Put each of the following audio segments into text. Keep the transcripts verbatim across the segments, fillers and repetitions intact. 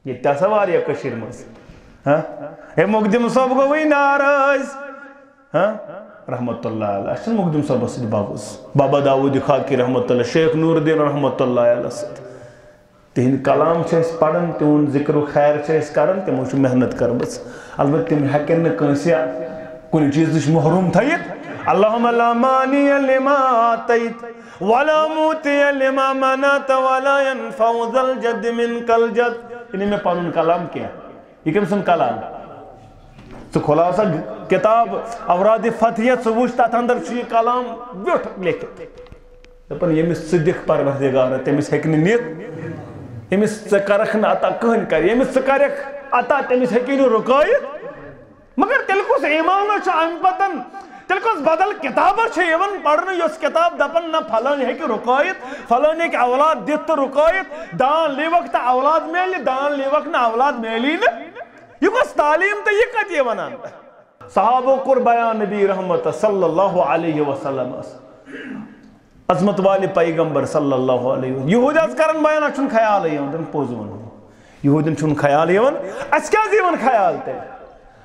ییٚتہِ تہِ آسان واریاہ کٔشیٖرِ منٛز۔ ہاں؟ ہے، مقدم صٲب گوٚوٕے ناراض۔ ہاں؟ رحمت اللہ علیہ۔ اَسہِ چھُنہٕ مقدم صٲبَس سۭتۍ بغض۔ بابا داوود خاکی رحمت اللہ، شیخ نور الدین رحمت اللہ علیہ سۭتۍ۔ تِہِنٛدۍ کلام چھِ أسۍ پران، تِہُنٛد ذکر و خیر چھِ أسۍ کران، تِمو چھِ محنت کٔرمٕژ۔ البتہ تِم ہٮ۪کن نہٕ کٲنٛسہِ کُنہِ چیٖزٕچ محروم تھٲیِتھ۔ اللہم لا مانع لما اعطیت ولا معطی لما منعت ولا ینفع ذا الجد منک الجد۔ یہِ نہٕ مےٚ پنُن کلام کینٛہہ، یہِ کٔمۍ سُنٛد کلام؟ ژٕ کھُلاو سا کتاب اوراد فتحیہ، ژٕ وٕچھ، تتھ اندر چھُ یہِ کلام ویوٚٹھ لیکھِتھ۔ دپان، ییٚمِس ژٕ دِکھ پروردگارا، تٔمِس ہیٚکہِ نہٕ نِتھ۔ ییٚمِس ژٕ کرکھ نہٕ عطا، کٕہٕنۍ کرِ۔ ییٚمِس ژٕ کرکھ عطا، تٔمِس ہیٚکی نہٕ رُکٲیِتھ۔ مگر تیٚلہِ کُس ایٖمانہ چھُ اَمہِ پتن؟ تیٚلہِ کۄس بدل کِتابہ چھےٚ یِوان پرنہٕ، یۄس کِتاب دپان، نہ، فلٲنۍ ہیٚکہِ رُکٲیِتھ، فلٲنۍ ہیٚکہِ اولاد دِتھ تہٕ رُکٲیِتھ، دان لیوکھ تہٕ اولاد میلہِ، دان لیوکھ نہٕ، اولاد میلی نہٕ؟ یہِ کۄس تعلیٖم تہٕ یہِ کتہِ یِوان اننہٕ؟ صحابو کوٚر بیان نبی رحمت صلی اللہ علیہ وسلمس۔ عظمت والہِ پیغمبر صلی اللہ علیہ وسلم۔ یہوٗدۍ حظ کرن بیان، اَسہِ چھُنہٕ خیالٕے یِوان، تِم پوٚز ووٚن۔ یہوٗدٮ۪ن چھُنہٕ خیال یِوان، اَسہِ کیٛازِ یِوان خیال تیٚلہِ؟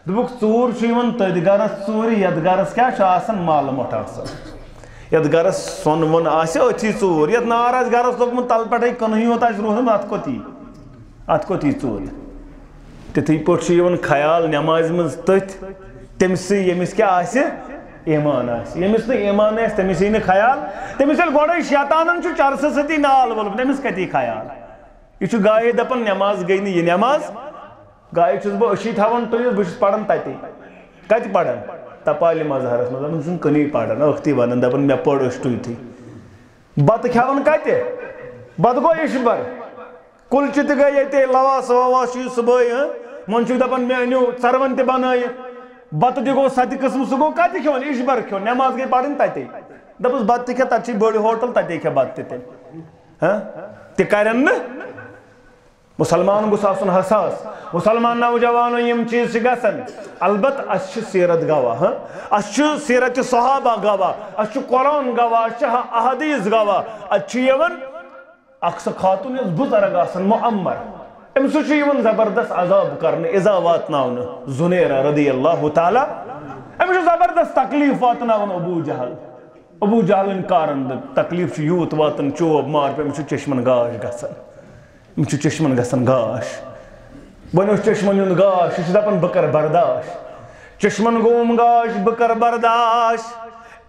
دوٚپُکھ، ژوٗر چھُ یِوان تٔتھۍ گرس ژوٗرِ، یَتھ گرس کیٛاہ چھُ آسان؟ مال مۄٹھ آسان۔ یَتھ گرس سۄن وۄن آسہِ، أتھی ژوٗر۔ یَتھ نار آسہِ گرس لوٚگمُت، تلہٕ پٮ۪ٹھَے کٕنہٕے یوت آسہِ روٗدمُت، اَتھ کوٚت یی؟ اَتھ کوٚت یی ژوٗرِ؟ تِتھٕے پٲٹھۍ چھُ یِوان خیال نٮ۪مازِ منٛز تٔتھۍ، تٔمۍ سٕے ییٚمِس کیٛاہ آسہِ؟ ایٖمان آسہِ۔ ییٚمِس نہٕ ایٖمان آسہِ، تٔمِس یی نہٕ خیال۔ تٔمِس ییٚلہِ گۄڈَے شیطانَن چھُ چرسہٕ سۭتی نال وولمُت، أمِس کَتہِ یی خیال؟ یہِ چھُ گایے دَپان، نٮ۪ماز گٔے نہٕ یہِ نٮ۪ماز۔ گایہِ چھُس بہٕ أچھی تھاوان ٹُوِتھ، بہٕ چھُس پَران تَتے۔ کَتہِ پَران؟ تَپالہِ مظہرَس منٛز۔ دَپان، "ژٕ چھُنہٕ کُنی پَران، ٲکھتی وَنان، دَپان، مےٚ پوٚر أچھ ٹُوِتھٕے۔" بَتہٕ کھٮ۪وان کَتہِ؟ بَتہٕ گوٚو اِشبَر۔ کُلچہِ تہِ گٔے ییٚتے، لَواس وَواس چھُ یہِ صُبحٲے، ہہ؟ وۄنۍ چھُو دَپان، "مےٚ أنِو ژَروَن تہِ بَنٲیِتھ۔" بَتہٕ تہِ گوٚو سَتہِ قٕسمہٕ، سُہ گوٚو کَتہِ کھیوٚن؟ اِشبَر کھیوٚن، نٮ۪ماز گٔے پَرٕنۍ تَتے۔ دَپُس، "بَتہٕ تہِ کھےٚ، تَتہِ چھِ بٔڑ ہوٹَل، تَتے کھےٚ بَتہٕ تہِ تیٚلہِ۔" ہہ؟ تہِ کَرن نہٕ۔ مُسلمان گوٚژھ آسُن حساس۔ مُسلمان نوجوانو، یِم چیٖز چھِ گژھان۔ البتہ اَسہِ چھِ سیرت گواہ، ہہ؟ اَسہِ چھُ سیرت صحابہ گواہ، اَسہِ چھُ قرآن گواہ، اَسہِ چھِ احادیث گواہ۔ اَتہِ چھُ یِوان اکھ سۄ خاتون یۄس بُزرگ آسان، معمر، أمِس چھُ یِوان زبردست عذاب کرنہٕ، اِزا واتناونہٕ زُنیرہ رضی اللہ تعالیٰ۔ أمِس چھُ زبردست تکلیف واتناوان ابو جہل۔ ابو جہلٕنۍ کارن دیُت تکلیف چھُ یوٗت واتان، چوب مار پٮ۪وان، أمِس چھُ چشمن گاش گژھان۔ أمِس چھُ چشمن گژھان گاش۔ وۄنۍ اوس چشمن ہُنٛد گاش، یہِ چھُ دپان، "بہٕ کرٕ برداش۔" چشمن گوٚوُم گاش، "بہٕ کرٕ برداش۔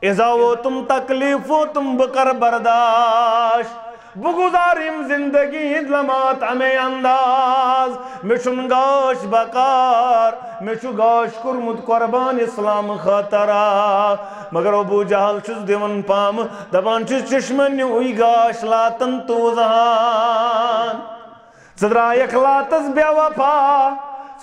اِزا ووتُم تکلیف ووتُم، بہٕ کرٕ برداش۔ بہٕ گُزارٕ یِم زندگی ہِنٛدۍ لمحات امے انداز۔ مےٚ چھُنہٕ گاش بکار، مےٚ چھُ گاش کوٚرمُت قربان اسلام خٲطرٕ۔" مگر ابو جہل چھُس دِوان پامہٕ، دپان چھُس، "چشمن نیوٗے گاش لاتن توٗزہان۔ ژٕ درٛایکھ لاتس بے وفا،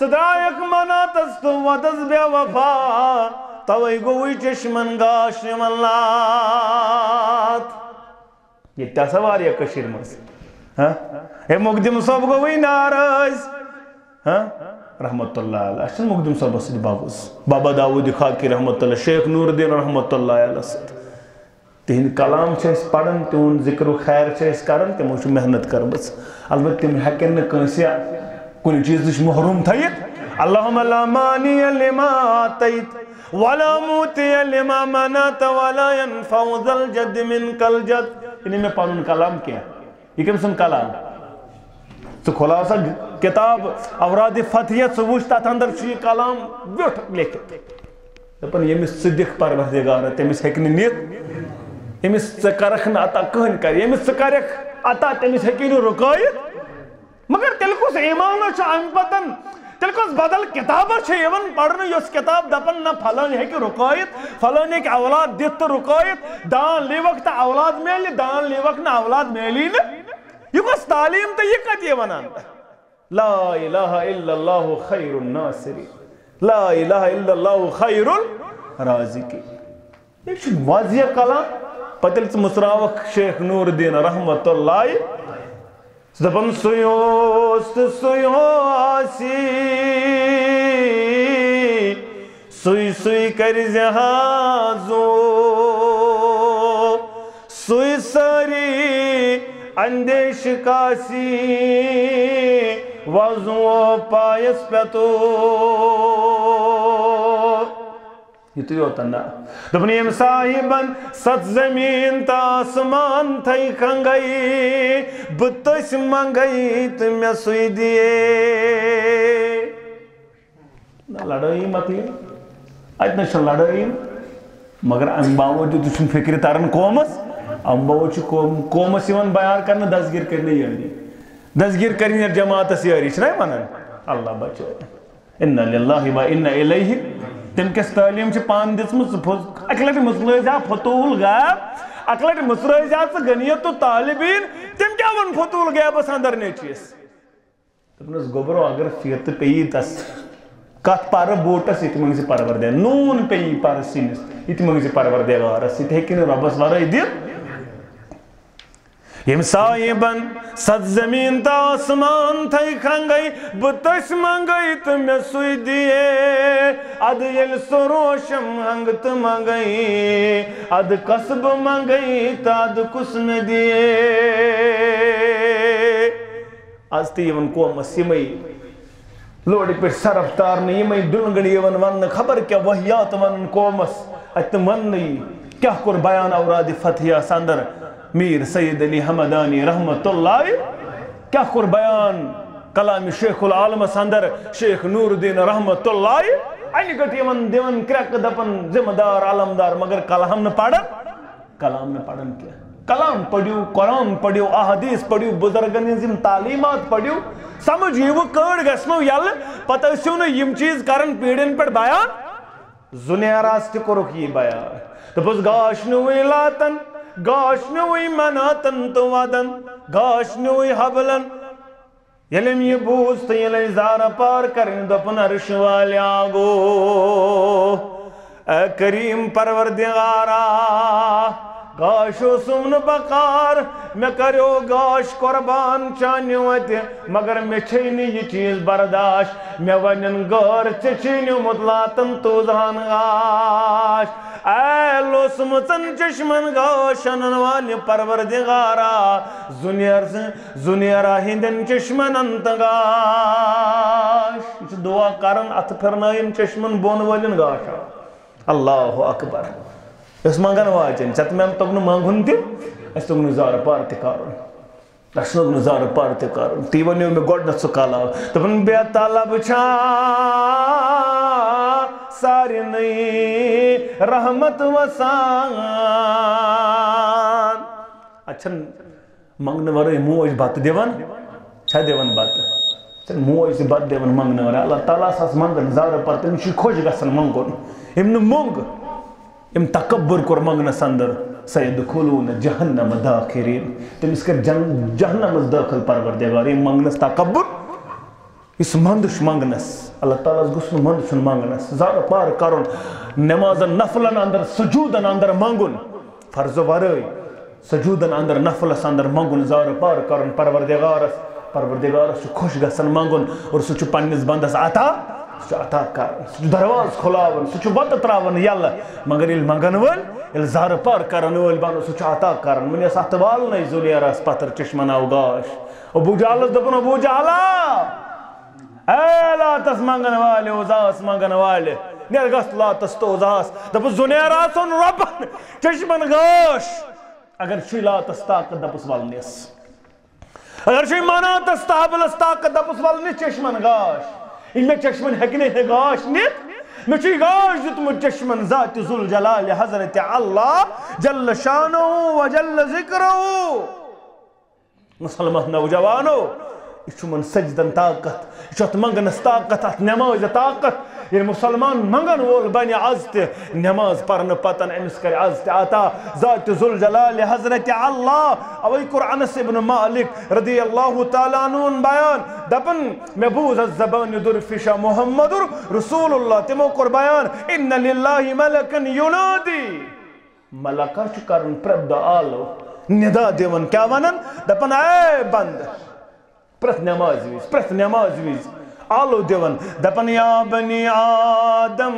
ژٕ درٛایکھ مناتس تہٕ وۄدس بے وفا، توے گوٚوُے چشمن گاش نِوان لات۔" ییٚتہِ تہِ آسان واریاہ کٔشیٖرِ منٛز۔ ہاں؟ ہے، مقدم صٲب گوٚوٕے ناراض۔ ہاں؟ رحمت اللہ علیہ۔ اَسہِ چھُنہٕ مقدم صٲبَس سۭتۍ بغض۔ بابا داوود خاکی رحمت اللہ، شیخ نور الدین رحمت اللہ علیہ سۭتۍ۔ تِہِنٛدۍ کلام چھِ أسۍ پران، تِہُنٛد ذکر و خیر چھِ أسۍ کران، تِمو چھِ محنت کٔرمٕژ۔ البتہ تِم ہٮ۪کن نہٕ کٲنٛسہِ کُنہِ چیٖزٕچ محروم تھٲیِتھ۔ اللہم لا مانع لما اعطیت ولا معطی لما منعت ولا ینفع ذا الجد منک الجد۔ یہِ نہٕ مےٚ پنُن کلام کینٛہہ، یہِ کٔمۍ سُنٛد کلام؟ ژٕ کھُلاو سا کتاب اوراد فتحیہ، ژٕ وٕچھ، تتھ اندر چھُ یہِ کلام ویوٚٹھ لیکھِتھ۔ دپان، ییٚمِس ژٕ دِکھ پروردگارا، تٔمِس ہیٚکہِ نہٕ نِتھ۔ ییٚمِس ژٕ کرکھ نہٕ عطا، کٕہٕنۍ کرِ۔ ییٚمِس ژٕ کرکھ عطا، تٔمِس ہیٚکی نہٕ رُکٲیِتھ۔ مگر تیٚلہِ کُس ایٖمانہ چھُ اَمہِ پتن؟ تیٚلہِ کۄس بدل کِتابہ چھےٚ یِوان پرنہٕ، یۄس کِتاب دپان، نہ، فلٲنۍ ہیٚکہِ رُکٲیِتھ، فلٲنۍ ہیٚکہِ اولاد دِتھ تہٕ رُکٲیِتھ، دان لیوکھ تہٕ اولاد میلہِ، دان لیوکھ نہٕ، اولاد میلی نہٕ؟ یہِ کۄس تعلیٖم تہٕ یہِ کتہِ یِوان اننہٕ؟ لا الہ الا اللہ خیر الناصرین۔ لا الہ الا اللہ خیر الرازقین۔ یہِ چھُ واضح کلام۔ پتہٕ ییٚلہِ ژٕ مُژراوکھ شیخ نور الدین رحمت اللہ، ژٕ دپان، سُے اوس تہٕ سُے آسی، سُے سُے کرِ زِ حاضو، سُے سٲری اندیشہٕ کاسی۔ وۄزُم پایس پٮ۪تو۔ یُتُے یوت نہٕ۔ دوٚپُن، ییٚمۍ صاحبن ستھ زٔمیٖن تہٕ آسمان تھٲے کھنٛگے، بہٕ تٔسۍ منٛگے تہٕ مےٚ سُے دِیے۔ نہ، لڑٲیی مۄکلے۔ اتہِ نہ چھِ لڑٲیی، مگر امہِ باوجود تہِ چھُنہٕ فکرِ تران قومس۔ امہِ باوجود چھُ قوم-، قومس یِوان بیان کرنہٕ، دستگیر کٔرنہٕ یٲری۔ دستگیر کٔرِنۍ یتھ جماعتس یٲری، چھِنہ ونان؟ اللہ بچٲے۔ انا للہ و انا الیہ۔ تٔمۍ کِس تعلیٖم چھِ پانہٕ دِژمٕژ، ژٕ پھوٚز-، اَکہِ لَٹہِ مٕژرٲوزِ ہا فتوحُل غاب، اَکہِ لَٹہِ مٕژرٲوزِ ہا ژٕ غنیت الطالبین، تٔمۍ کیٛاہ ووٚن فتوحُل غیبَس اندر نیٚچوِس؟ دوٚپنَس، گوٚبرو، اگر فیٖتہٕ پیٚیی تَس، کَتھ پَرٕ بوٗٹَس، یہِ تہِ منٛگزِ پروردگار۔ نوٗن پیٚیی پَرٕ سِنِس، یہِ تہِ منٛگزِ پروردگارَس، یہِ تہِ ہیٚکہِ نہٕ رۄبَس وَرٲے دِتھ۔ ییٚمۍ صاحبن ستھ زٔمیٖن تہٕ آسمان تھٲے کھنٛگے، بہٕ تٔسۍ منٛگے تہٕ مےٚ سُے دِیے۔ ادٕ ییٚلہِ سُہ روشن ہنٛگ تہٕ منٛگے، ادٕ کسبہٕ منٛگے تہٕ ادٕ کُس مےٚ دِیے۔ از تہِ یِوان قومس یِمے لوڑِ پٮ۪ٹھ صرف تارنہٕ، یِمے دُلگٕنۍ یِوان وننہٕ، خبر کیٛاہ وحیات ونان قومس۔ اتہِ نہٕ وننٕے، کیٛاہ کوٚر بیان اورادِ فتحیہ اندر میر سید علی ہمدانی رحمت اللہ، کیٛاہ کوٚر بیان کلام شیخ العالمس اندر شیخ نور الدین رحمت اللہ۔ انہِ گٔٹۍ یِوان دِوان کرٛٮ۪کہٕ، دپان ذمہ دار علمدار، مگر کلام نہٕ پران۔ کلام نہٕ پران کینٛہہ۔ کلام پٔرِو، قرآن پٔرِو، احادیث پٔرِو، بزرگن ہٕنٛز یِم تعلیٖمات پٔرِو، سمجھ یِیوٕ، کٔڑ گژھنو یَلہٕ۔ پتہٕ ٲسِو نہٕ یِم چیٖز کران پیٖڑین پٮ۪ٹھ بیان۔ زُنیراہس تہِ کوٚرُکھ یی بیان۔ دوٚپُس، گاش نیوٗوٕے لاتن، گاش نیوٗوٕے مناتن تہٕ وَدن، گاش نیوٗوٕے حبلن۔ ییٚلہِ أمۍ یہِ بوٗز تہٕ ییٚلہِ أمۍ زارٕ پار کَرٕنۍ، دوٚپُن، عرش والیا گوٚو، اے کریم پروردگارا، گاش اوسُم نہٕ بکار، مےٚ کَریو گاش قربان چانہِ وَتہِ، مگر مےٚ چھے نہٕ یہِ چیٖز برداش۔ مےٚ وَنن غٲر، ژےٚ چھے نیوٗمُت لاتن توزہان گاش۔ اے لوسمٕژن چشمن گاش انن والہِ پروردگارا، زُنیر سٕنٛز زُنیرا ہٕنٛدٮ۪ن چشمن انتہٕ گاش۔ یہِ چھُ دُعا کران، اتھٕ پھِرنٲیِن چشمن بۄن وٲلِن گاشا۔ اللہ اکبر۔ یۄس منٛگن واجٮ۪ن، ژےٚ تہٕ مےٚ توٚگ نہٕ منٛگُن تہِ، اَسہِ توٚگ نہٕ زارٕ پار تہِ کرُن۔ اَسہِ توٚگ نہٕ زارٕ پار تہِ کرُن۔ تی وَنیو مےٚ گۄڈٕنٮ۪تھ سُہ کلام۔ دوٚپُن، بے طلب چھا سارنٕے رحمت وسان۔ اَتہِ چھَنہٕ منٛگنہٕ ورٲے موج بتہٕ دِوان؟ چھا دِوان بتہٕ؟ چھَنہٕ موج تہِ بتہٕ دِوان منٛگنہٕ ورٲے۔ اللہ تعالیٰ ہس آس منٛگان زارٕ پار، تٔمِس چھُ خۄش گژھان منٛگُن۔ أمۍ نہٕ موٚنٛگ، أمۍ تکبر کوٚر منٛگنس اندر، سیدخلون جہنم داخرین۔ تٔمِس کٔر جن-، جہنمس دٲخل پروردگار، أمۍ منٛگنس تکبر۔ یُس منٛدٕ چھُ منٛگنس، اللہ تعالیٰ ہس گوٚژھ نہٕ منٛدٕ چھُنہٕ منٛگنس۔ زارٕ پار کرُن، نمازن نفلن اندر، سجودن اندر منٛگُن، فرضہٕ ورٲے۔ سجودن اندر، نفلس اندر منٛگُن، زارٕ پار کرُن پروردگارس۔ پروردگارس چھُ خۄش گژھان منٛگُن اور سُہ چھُ پننِس بندس عطا، سُہ چھُ عطا کران، سُہ چھُ دروازٕ کھُلاوان، سُہ چھُ وتہٕ تراوان یلہٕ۔ مگر ییٚلہِ منٛگن وٲلۍ، ییٚلہِ زارٕ پار کرن وٲلۍ بنو، سُہ چھُ عطا کران۔ وۄنۍ ٲس اتھ والنَے زُنیرس پتھر چشمن آو گاش۔ ابو جہلس دوٚپُن، ابو جہلا، اے لاتس منٛگن والہِ، اوزاہس منٛگن والہِ، نیر گژھ لاتس تہٕ اوزاہس۔ دوٚپُس، زُنیرا سُن رۄبن چشمن گاش۔ اگر چھُے لاتس طاقت، دپُس ولنس۔ اگر چھُے مناتس تہٕ حبلس طاقت، دپُس ولنس چشمن گاش۔ یہِ مےٚ چشمن ہیٚکہِ نہٕ یہِ گاش نِتھ۔ مےٚ چھُ یہِ گاش دیُتمُت چشمن ذات ذوالجلال حضرت اللہ جل شانہ و جل ذکرہ۔ مسلمان نوجوانو، یہِ چھُ یِمن سجدن طاقت، یہِ چھُ اتھ منٛگنس طاقت، اتھ نمازِ طاقت۔ ییٚلہِ مسلمان منٛگن وول بنہِ از تہِ، نماز پرنہٕ پتن أمِس کرِ از تہِ عطا ذات ذوالجلال حضرت اللہ۔ اوے کوٚر انس ابن مالک رضی اللہ تعالیٰ عنہُن بیان، دپان، مےٚ بوٗز از زبانہِ درفشا محمد رسول اللہ، تِمو کوٚر بیان، ان للہ ملکن ینادی۔ ملکہ چھُ کران پرٛٮ۪تھ دۄہ آلو، ندا دِوان، کیٛاہ ونان؟ دپان، اے بندٕ، پرٛٮ۪تھ نمازِ وِزِ، پرٛٮ۪تھ نمازِ وِزِ آلو دِوان، دپان، یا بنی آدم،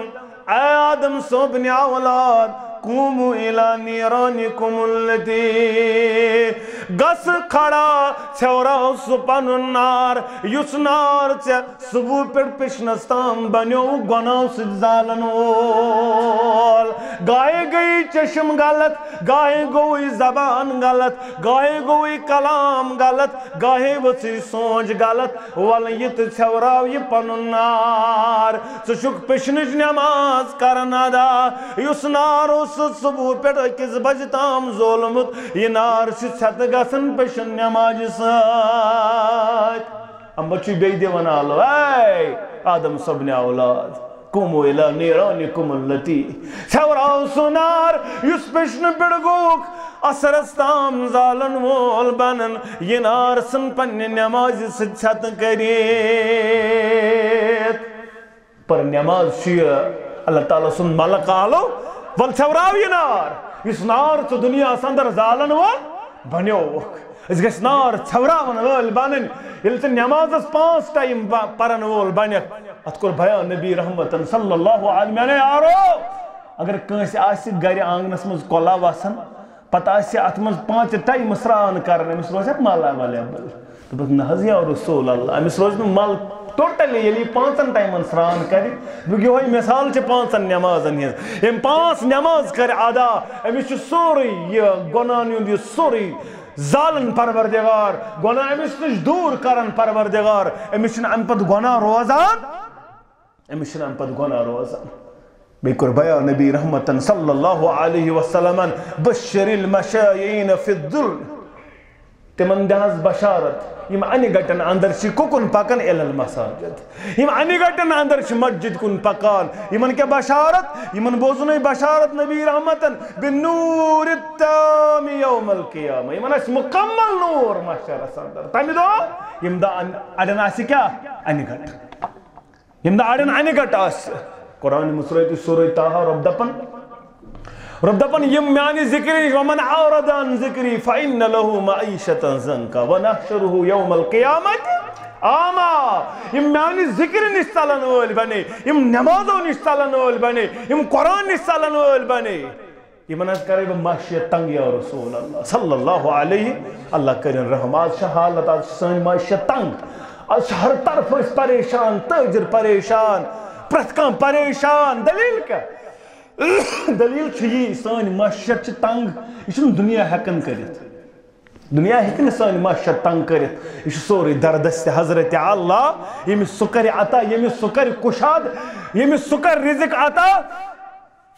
اے آدم صٲبنہِ اولاد، قوموا الی نیرانکم التی، گژھ کھڑا، ژھیوراو سُہ پنُن نار، یُس نار ژےٚ صبح پٮ۪ٹھ پِشنَس تام بنیووُکھ گۄناہو سۭتۍ زالن وول۔ گاہے گٔیی چشم غلط، گاہے گوٚوُے زبان غلط، گاہے گوٚوُے کلام غلط، گاہے ؤژھٕے سونچ غلط۔ وَلہٕ یہِ تہٕ ژھیوراو یہِ پنُن نار۔ ژٕ چھُکھ پِشنٕچ نٮ۪ماز کران ادا۔ یُس نار اوس ژٕ صبح پٮ۪ٹھ أکِس بجہِ تام زولمُت، یہِ نار چھُ ژھٮ۪تہٕ گژھان پِشن نٮ۪مازِ سۭتۍ۔ اَمہِ پتہٕ چھُ بیٚیہِ دِوان آلو، اے آدم صٲبنہِ اولاد، قوموا الی نیرانکم التی۔ ژھٮ۪وراو سُہ نار، یُس پِشنہٕ پٮ۪ٹھ گوٚوُکھ اثرس تام زالن وول بنن۔ یہِ نار ژھٕن پننہِ نٮ۪مازِ سۭتۍ ژھٮ۪تہٕ کٔرِتھ۔ پر نٮ۪ماز چھُ یہِ اللہ تعالیٰ سُنٛد ملک آلو، وَلہٕ ژھٮ۪وراو یہِ نار، یُس نار ژٕ دُنیاہَس اندر زالن وول بنیووُکھ۔ أسۍ گژھِ نار ژھٮ۪وراون وٲلۍ بنٕنۍ۔ ییٚلہِ ژٕ نٮ۪مازس پانٛژھ ٹایم ب-، پرن وول بنکھ، اتھ کوٚر بیان نبی رحمتن صلی اللہ علیہ، میانے یارو، اگر کٲنٛسہِ آسہِ گرِ آنگنس منٛز کۄلہ وسان، پتہٕ آسہِ اتھ منٛز پانٛژِ ٹایمہٕ سرٛان کران، أمِس روزِ اکھ مل اویلیبل۔ دوٚپُکھ، نہ حظ یا رسول اللہ، أمِس روزِ نہٕ مل ٹوٹلی، ییٚلہِ یہِ پانٛژن ٹایمن سرٛان کرِ۔ دوٚپُکھ، یِہوٚے مثال چھِ پانٛژن نٮ۪مازن ہٕنٛز۔ ییٚمۍ پانٛژھ نٮ۪ماز کرِ ادا، أمِس چھُ سورُے یہِ گۄناہن ہُنٛد یہِ سورُے زالن پروردگار، گۄناہ أمِس نِش دوٗر کرن پروردگار، أمِس چھُنہٕ اَمہِ پتہٕ گۄناہ روزان۔ أمِس چھُنہٕ اَمہِ پتہٕ گۄناہ روزان۔ بیٚیہِ کوٚر بیان نبی رحمتن صلی اللہ علیہ وسلمن، بشر المشائین فی الظلم۔ تِمن دِ حظ بشارت، یِم انہِ گٹن اندر چھِ کُکُن پکان الی المساجد۔ یِم انہِ گٹن اندر چھِ مسجد کُن پکان۔ یِمن کیٛاہ بشارت؟ یِمن بوزنٲے بشارت نبی رحمتن بنور التام یوم القیامہ۔ یِمن آسہِ مکمل نور محشرس اندر۔ تمہِ دۄہ یِم دۄہ ان-، اڑٮ۪ن آسہِ کیٛاہ؟ انہِ گٹ۔ یِم نہٕ اڑٮ۪ن انہِ گٹ آسہِ۔ قرآن مصرٲوِتھ سورہ طٰہٰ، رۄب دپان، رۄب دپان، یِم میانہِ ذکرِ نِش، ومن اعرض عن ذکری فإن لہ معیشة ضنکا ونحشرہ یوم القیامة اعمیٰ۔ یِم میانہِ ذکرِ نِش ژلن وٲلۍ بنے، یِم نمازو نِش ژلن وٲلۍ بنے، یِم قرآن نِش ژلن وٲلۍ بنے، یِمن حظ کرے بہٕ معیشت تنگ یا رسول اللہ صلی اللہ علیہ۔ اللہ کٔرِن رحم۔ آز چھِ حالت، آز چھِ سٲنۍ معیشت تنگ۔ آز چھِ ہر طرفہٕ أسۍ پریشان، تٲجِر پریشان، پرٛٮ۪تھ کانٛہہ پریشان۔ دٔلیٖل کیٛاہ؟ دٔلیٖل چھِ یی، سٲنۍ معیشت چھِ تنگ۔ یہِ چھُنہٕ دُنیا ہٮ۪کان کٔرِتھ۔ دُنیا ہیٚکہِ نہٕ سٲنۍ معیشت تنگ کٔرِتھ۔ یہِ چھُ سورُے دردست حضرت اللہ، ییٚمِس سُہ کرِ عطا، ییٚمِس سُہ کرِ کُشاد، ییٚمِس سُہ کرِ رزق عطا۔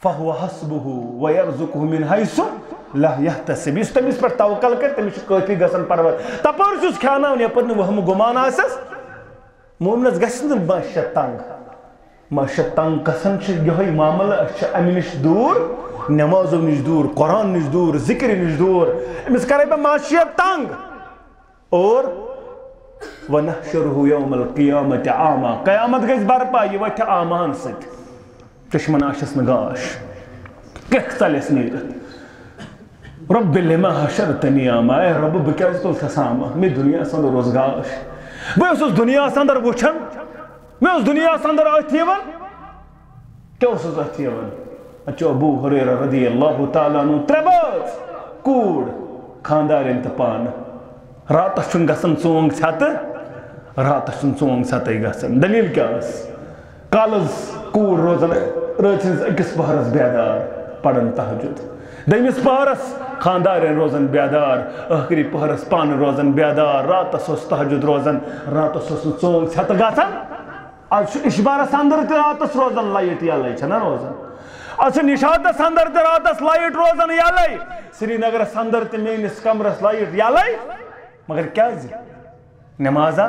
فہو حسبہ ویرزقہ من حیث لا یحتسب۔ یُس تٔمِس پٮ۪ٹھ توکل کرِ، تٔمِس چھُ کٲفی گژھان پرور۔ تپٲرۍ چھُس کھیاناوان، یپٲرۍ نہٕ وہمہٕ گُمان آسٮ۪س۔ مومنس گژھِ نہٕ معیشت تنگ۔ معیشت تنگ گژھان چھُ یِہوٚے معاملہٕ، أسۍ چھِ امہِ نِش دوٗر، نمازو نِش دوٗر، قرآن نِش دوٗر، ذکرِ نِش دوٗر۔ أمِس کرے بہٕ معیشت تنگ۔ اور ونحشرہ یوم القیامة اعمیٰ۔ قیامت گژھِ برپا، یہِ وۄتھِ اعمیٰ ہن سۭتۍ۔ چشمن آسٮ۪س نہٕ گاش، کرٛٮ۪کھ ژلٮ۪س نیٖرِتھ۔ رب لما حشرتنی اعمیٰ، اے رب، بہٕ کیٛازِ تُلتھس اعمیٰ؟ مےٚ دُنیاہس اندر اوس گاش، بہٕ اوسُس دُنیاہس اندر وٕچھان، مےٚ اوس دُنیاہس اندر أتھۍ یِوان۔ کیٛاہ اوسُس اَتھ یِوان؟ اَتہِ چھُ ابو ہریرہ رضی اللہ تعالیٰ عنہ، ترٛےٚ بٲژ، کوٗر، خانٛدارِنۍ تہٕ پانہٕ۔ راتَس چھُنہٕ گژھان ژونٛگ ژھٮ۪تہٕ، راتَس چھُنہٕ ژونٛگ ژھٮ۪تَے گژھان۔ دٔلیٖل کیٛاہ ٲس؟ کالہٕ ٲس کوٗر روزان رٲژ ہٕنٛزِ أکِس پہرَس بیدار، پَران تہجد۔ دوٚیمِس پہرَس خانٛدارِنۍ روزان بیدار، ٲخری پہرَس پانہٕ روزان بیدار، راتَس اوس تہجد روزان، راتَس اوس نہٕ ژونٛگ ژھٮ۪تہٕ گژھان۔ از چھُ اِشبارس اندر تہِ راتس روزان لایٹ یلے، چھنا روزان؟ از چھُ نشاتس اندر تہِ راتس لایٹ روزان یلے، سرینگرس اندر تہِ میٲنِس کمرس لایٹ یلے۔ مگر کیازِ؟ نمازا،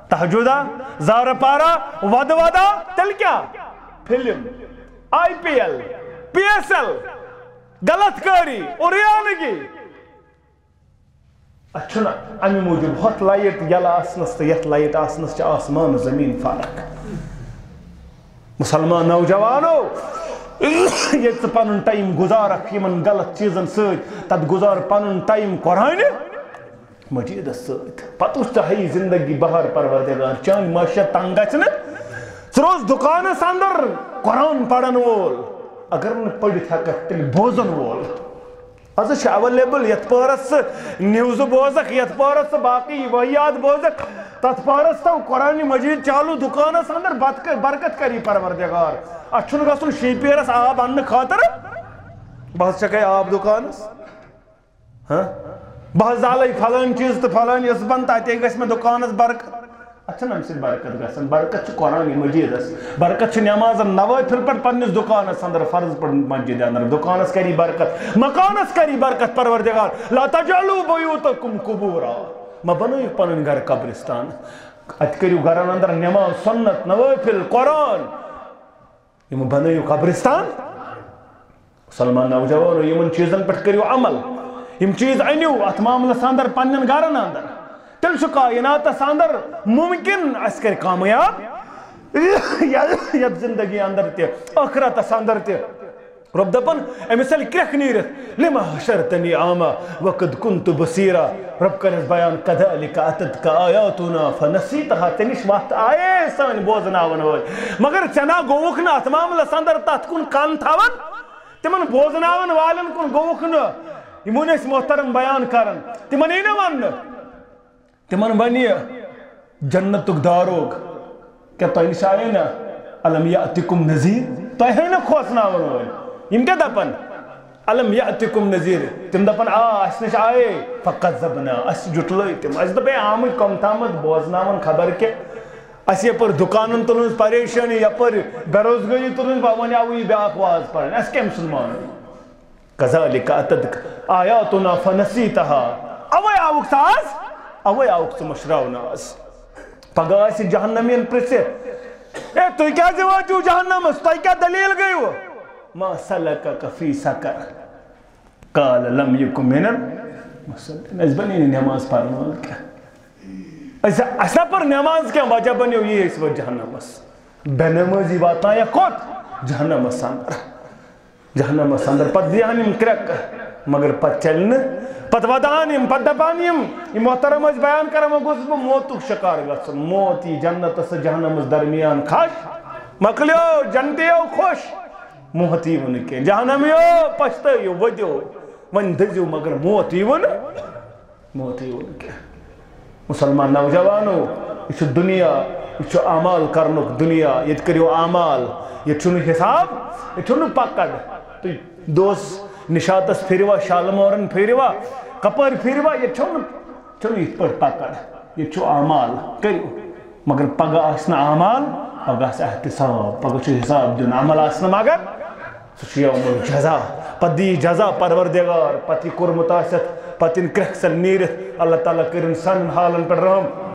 تہجدا، زارٕ پارا، ودٕ ودا، تیٚلہِ کیٛاہ؟ Film, I P L, P S L, غلط کٲری، اُریانگی۔ اتھ چھُنہٕ امہِ موٗجوٗب، ہۄتھ لایٹ یلہٕ آسنس تہٕ یتھ لایٹ آسنس چھِ آسمان زمیٖن فرق۔ مُسلمان نوجوانو، ییٚتہِ ژٕ پنُن ٹایم گُزارکھ یِمن غلط چیٖزن سۭتۍ، تتھ گُزار پنُن ٹایم قرآنِ مجیدس سۭتۍ۔ پتہٕ وٕچھ ژٕ ہیٚیہِ زندگی بہار پروردگار، چٲنۍ معیشت تنگ گژھِ نہٕ۔ ژٕ روز دُکانس اندر قرآن پرن وول، اگر نہٕ پٔرِتھ ہٮ۪ککھ تیٚلہِ بوزن وول۔ از چھِ اویلیبل، یتھ پہرس ژٕ نیوزٕ بوزکھ، یتھ پہرس ژٕ باقی وحیات بوزکھ، تتھ پہرس تھاو قرآن مجید چالو دکانس اندر، بتہٕ ک-، برکت کری پروردگار۔ اتھ چھُنہٕ گژھُن شیٚیہِ پیرس آب اننہٕ خٲطرٕ۔ بہٕ حظ چھکے آب دکانس، ہاں؟ بہٕ حظ زالے فلٲنۍ چیٖز تہٕ فلٲنۍ یُس بنہٕ، تتے گژھِ مےٚ دکانس برکت۔ اتھ چھنہٕ امہِ سۭتۍ برکت گژھان۔ برکت چھِ قرآن مجیدس، برکت چھِ نمازن نوافل پٮ۪ٹھ پننِس دکانس اندر، فرض پٲٹھۍ مسجد اندر۔ دکانس کری برکت، مکانس کری برکت۔ پروردگار، لا تجعلوا بیوتکم قبورا، مہ بنٲیِو پنٕنۍ گرٕ قبرستان۔ اتہِ کٔرِو گرن اندر نماز، سنت، نوافل، قرآن۔ یِم بنٲیِو قبرستان۔ مسلمان نوجوانو، یِمن چیٖزن پٮ۪ٹھ کٔرِو عمل۔ یِم چیٖز أنِو اتھ معاملس اندر، پننٮ۪ن گرن اندر۔ تیٚلہِ چھُ کائناتس اندر ممکن اسہِ کرِ کامیاب یتھ زندگی اندر تہِ، ٲخرتس اندر تہِ۔ رۄب دپان، أمِس ییٚلہِ کرٛٮ۪کھ نیٖرِتھ، "لم حشرتنی اعمی وقد کنت بصیرا"، رۄب کرٮ۪س بیان، "کذالک اتتک آیاتنا فنسیتہا"، ژےٚ نِش وتھ آیے سٲنۍ بوزناون وٲلۍ، مگر ژےٚ نا گوٚوُکھ نہٕ اتھ معاملس اندر تتھ کُن کن تھاوان، تِمن بوزناون والٮ۪ن کُن گوٚوُکھ نہٕ، یِمن ٲسۍ محترم بیان کران، تِمن یی نہٕ وننہٕ۔ تِمن ونہِ جنتُک داروغ، کیٛاہ تۄہہِ نِش آیے نہ؟ الم یأتکم نذیر، تۄہہِ ہے نہ کھوژناون وٲلۍ۔ یِم کیٛاہ دپن؟ الم یأتکم نذیر، تِم دپن، آ، اسہِ نِش آیے۔ فکذبنا، اسہِ جُٹلٲے تِم۔ اسہِ دوٚپ، ہے، آمٕتۍ کم تامتھ بوزناون خبر کیٛاہ۔ اسہِ یپٲرۍ دُکانن تُلمٕژ پریشٲنی، یپٲرۍ بے روزگٲری تُلمٕژ، وۄنۍ آوٕ یہِ بیٛاکھ واز پرٕنۍ، اسہِ کٔمۍ سُنٛد مانو؟ کذالک اتتک آیاتنا فنسیتہا۔ اوے آوُکھ ژٕ آز، اوے آوُکھ ژٕ مٔشراونہٕ آز۔ پگاہ آسہِ جہنمین پرژھِ، "اے، تُہۍ کیازِ وٲتِو جہنمس؟ تۄہہِ کیٛاہ دلیل گٔیوٕ؟ ما سلکک فی سقر؟ قال لم یک من المصلین۔" أسۍ بنے نہٕ نماز پرن وٲلۍ کینٛہہ۔ أسۍ، اَسہِ نہ پٔر نماز کینٛہہ، وجہ بنیو یی أسۍ وٲتۍ جہنمس۔ بے نمٲزی واتنایا کوٚت؟ جہنمس اندر۔ جہنمس اندر۔ پتہٕ دِہن یِم کرٛٮ۪کہٕ، مگر پتہٕ چلہِ نہٕ۔ پتہٕ ودان یِم، پتہٕ دپان یِم، یِم محترم ٲسۍ بیان کران، وۄنۍ گوٚژھُس بہٕ موتُک شکار گژھُن۔ موت یی جنتس تہٕ جہنمس درمیان کھش، مۄکلیو جنتیو خوش، موت یی وُنہٕ کینٛہہ۔ جہنمیو پچھتٲیِو، ؤدیو، وۄنۍ دٔزِو، مگر موت یی وُنہٕ۔ موتٕے یوت نہٕ کینٛہہ۔ مسلمان نوجوانو، یہِ چھُ دُنیا، یہِ چھُ اعمال کرنُک دُنیا۔ ییٚتہِ کٔرِو اعمال، ییٚتہِ چھُنہٕ حساب، ییٚتہِ چھُنہٕ پکڑ۔ تُہۍ دوس نشاتس پھِرِوا، شالمورن پھِرِوا، کپٲرۍ پھِرِوا، ییٚتہِ چھُنہٕ، چھُنہٕ یِتھ پٲٹھۍ پکڑ۔ ییٚتہِ چھُ اعمال، کٔرِو۔ مگر پگاہ آسہِ نہٕ اعمال، پگاہ آسہِ احتساب، پگاہ چھُ حساب دیُن۔ عمل آسہِ نہٕ مگر، سُہ چھُ یوم الجزا۔ پتہٕ دِیہِ جزا پروردگار، پتہٕ یہِ کوٚرمُت آسٮ۪تھ، پتہٕ یِن کرٛٮ۪کھ سان نیٖرِتھ۔ اللہ تعالیٰ کٔرِن سانٮ۪ن حالن پٮ۪ٹھ رحم۔